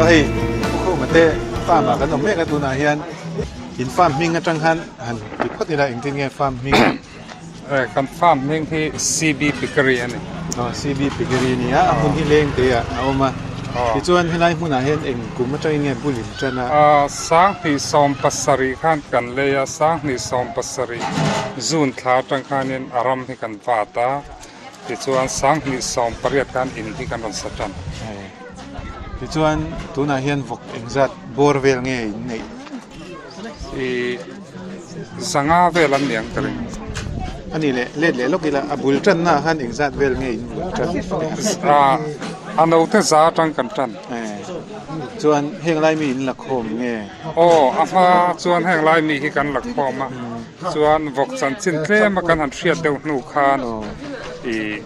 hei Pu Khuma te farm ah kan awm mek a tunah hian in farm hming atang khan han ti phawt ila engtin nge farm hming Kan farm hming hi CB Piggery a ni. Aw CB Piggery a ni a, a hmun hi leng te ah a awm a. Tichuan helai hmunah hian eng kum atangin nge bul in tan a? 2017 khan kan lei a, 2017 June thla atang khanin a ram hi kan vat a. Tichuan 2018 khan in hi kan rawn sa tan. Tichuan tunah hian vawk engzat bawr vel nge in neih? Ih zanga vel an ni ang ka ring. A nih leh let leh lawk ila a bul tanna ah khan engzat vel nge in bul tan? Ah a note za atang kan tan. Chuan heng lai mi in la khawm nge? Aw a hma chuan heng lai mi hi kan la khawm a. Chuan vawk chanchin tlem a kan han hriat deuh hnu khan ih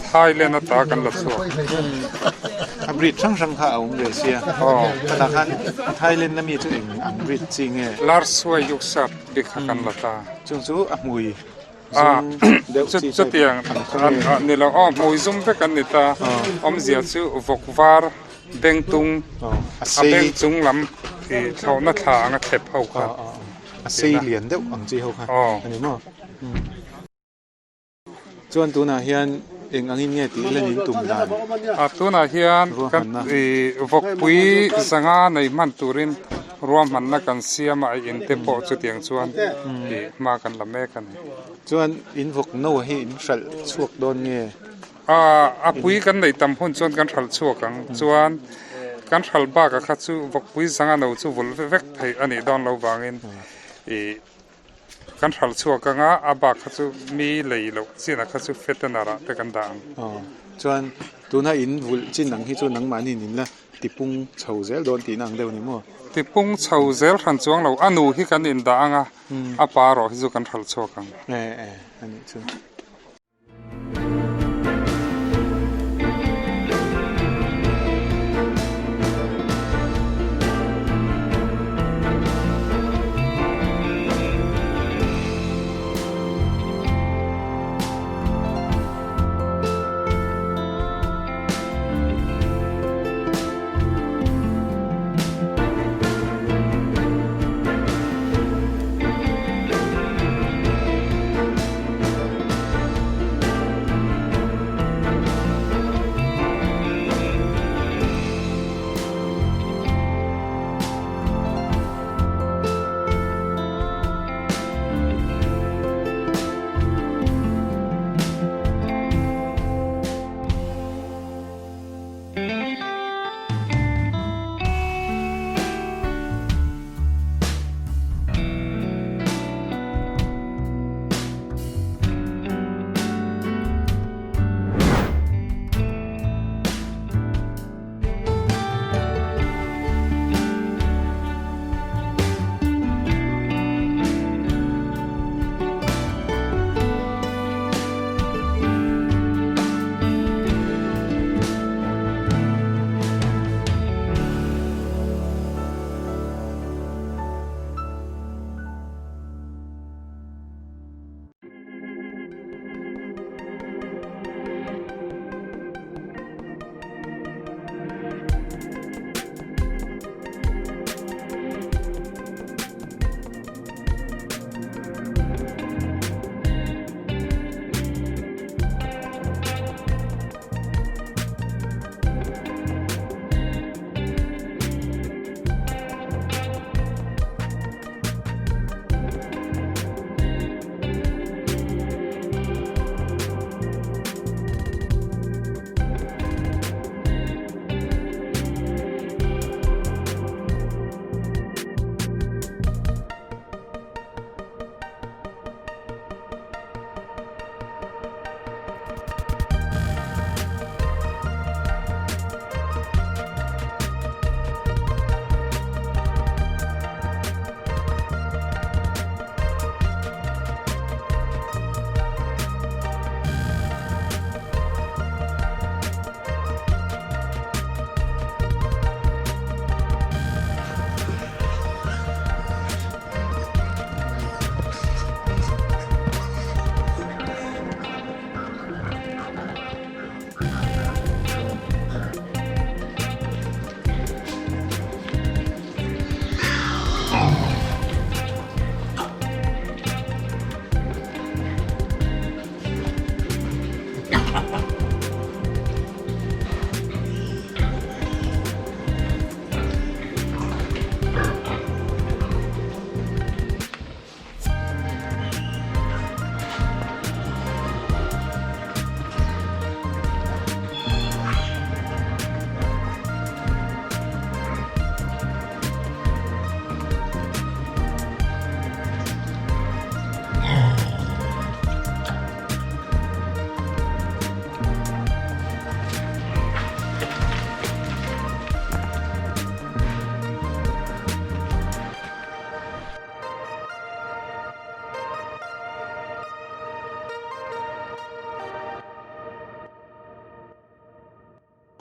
Thailand ata kan la chhuak. A breed hrang hrang kha a awm ve sia. Khatah khan Thailand ami chu eng ang breed chi nge? Larsuai Yuksat bik kha kan la ta. Chung chu a hmui zum deuh chi type. Chutiang ni lo aw hmui zum vek an ni ta. Awmzia chu vawk var bengtung a beng chung lam ih thlawhna thla anga thlep ho kha. A sei lian deuh ang chi ho kha a ni maw? Chuan tunah hian eng angin nge tih len in tum dan? A tunah hian kan ih vawkpui zanga nei hman turin ruahmanna kan siam a, in te pawh chutiang chuan ih hma kan la mek a ni. Chuan in vawk no hi in hralh chhuak dawn nge? A pui kan neih tam hun chuan kan hralh chhuak ang. Chuan kan hralh bakah kha chu vawkpui zanga no chu vul vek theih a nih dawn lo vangin ih kan hralh chhuak ang a, a bak kha chu mi lei loh chinah kha chu fattener ah te kan dah ang. Chuan tuna in vulh chin ang hi chu nangmahniin in la tipung chho zel dawn tihna ang deuh a ni maw? Tipung chho zel hran chuang lo, a nu hi kan indah ang a, a pa erawh hi chu kan hralh chhuak ang. E e a nih chu.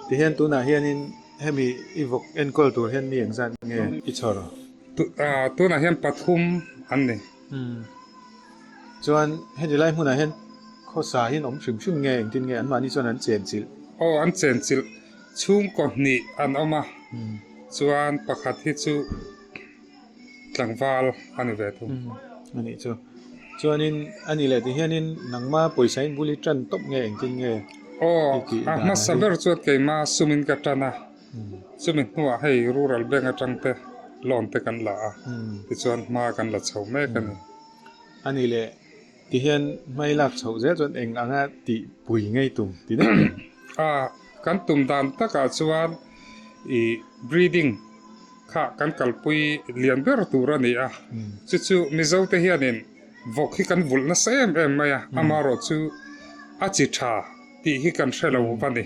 Tihian tunah hianin hemi i vawk enkawl tur hian mi engzat nge i chhawr? Tunah hian pathum an ni. Chuan heti lai hmunah hian khawsa hi an awm hrim hrim nge engtin nge anmahni chuan an chenchilh? Aw an chenchilh. Chhungkaw hnih an awm a, chuan pakhat hi chu tlangval a ni ve thung. A nih chu. Chuanin a nih leh tihianin nangma pawisa in bul i tan tawp nge engtin nge Aw, a hmasa ber chuan keima sumin ka tan a, chumi hnuah hei rural bank atang te loan te kan la a, tichuan hma kan la chho mek a ni. A nih leh Tihian hmai lak chhoh zel chuan eng anga tih pui ngei tum ti daih em? A, kan tum dan takah chuan i breeding kha kan kalpui lian ber tur a ni a, chu chu Mizo te hianin vawk hi kan vulh nasa em em mai a, amaherawh chu a chi tha tih hi kan hre lo va ni.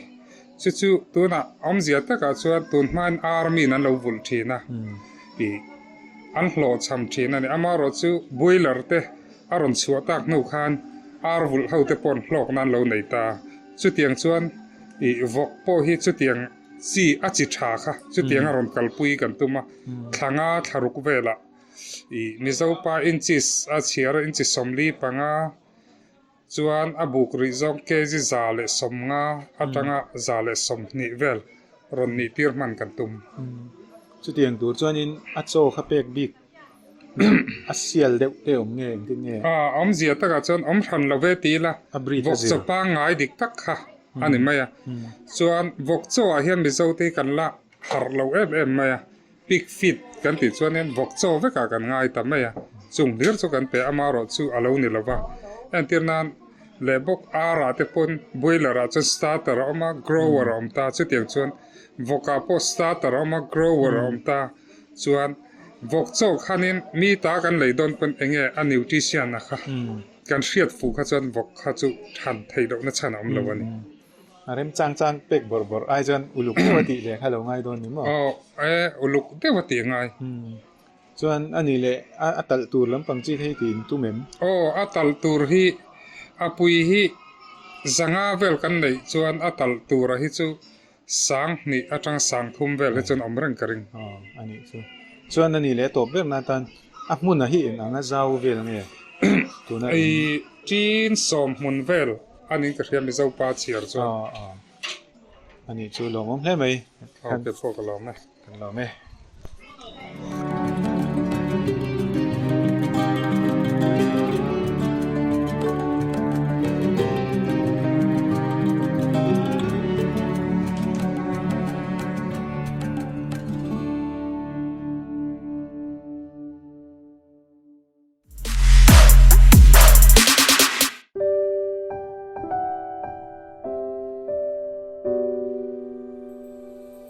Chu chu tunah awmzia takah chuan tun hmain army in an lo vulh thin a, i an hlawhchham thin a ni. Amaherawh chu boiler te a rawn chhuah tak hnu khan ar vulh ho te paw'n hlawkna an lo nei ta. Chutiang chuan i vawk pawh hi chutiang chi a chi tha kha chutiang a rawn kalpui kan tum a, thla nga thla ruk velah i Mizopa inches a chhiar a inchi 45 Chuan a buk rih zawng kg 150 atanga 120 vel rawn nih tir hman kan tum. Chutiang tur chuanin a chaw kha pek bik a sial deuh te awm nge engtin nge? A awmzia takah chuan awm hran lo ve ti ila vawk chaw pangngai dik tak kha a ni mai a. Chuan vawk chaw ah hian Mizo te hi kan la harh lo em em mai a, pig feed kan tih chuanin vawk chaw vekah kan ngai ta mai a, chung hlir chu kan pe amaherawh chu a lo ni lo va, entir nan leh bawk ar ah te pawn boiler ah chuan starter a awm a, grower a awm ta, chutiang chuan vawk ah pawh starter a awm a, grower a awm ta, chuan vawk chaw khanin mi ta kan lei dawn pawn enge a nutrition a kha kan hriat fuh kha chuan vawk kha chu than theih lohna chhan a awm lo a ni. A rem chang chang pek bawrh bawrh ai chuan uluk deuh a tih leh kha lo ngai dawn ni maw? Aw e, uluk deuh a tih ngai. Chuan a nih leh a talh tur lampang chi thei tih in tum em? Aw, a talh tur hi a pui hi zanga vel kan neih chuan a talh tura hi chu 2000 atanga 3000 vel hi chuan awm reng ka ring. Aw, a nih chu. Chuan a nih leh a tawp ber na tan a hmun a hi eng anga zau vel nge tuna in? I tin sawm hmun vel a ning ka hria Mizo pa chhiar chuan. Aw aw. A nih chu lawmawm hle mai. Aw ke pawh ka lawm e. Kan lawm e.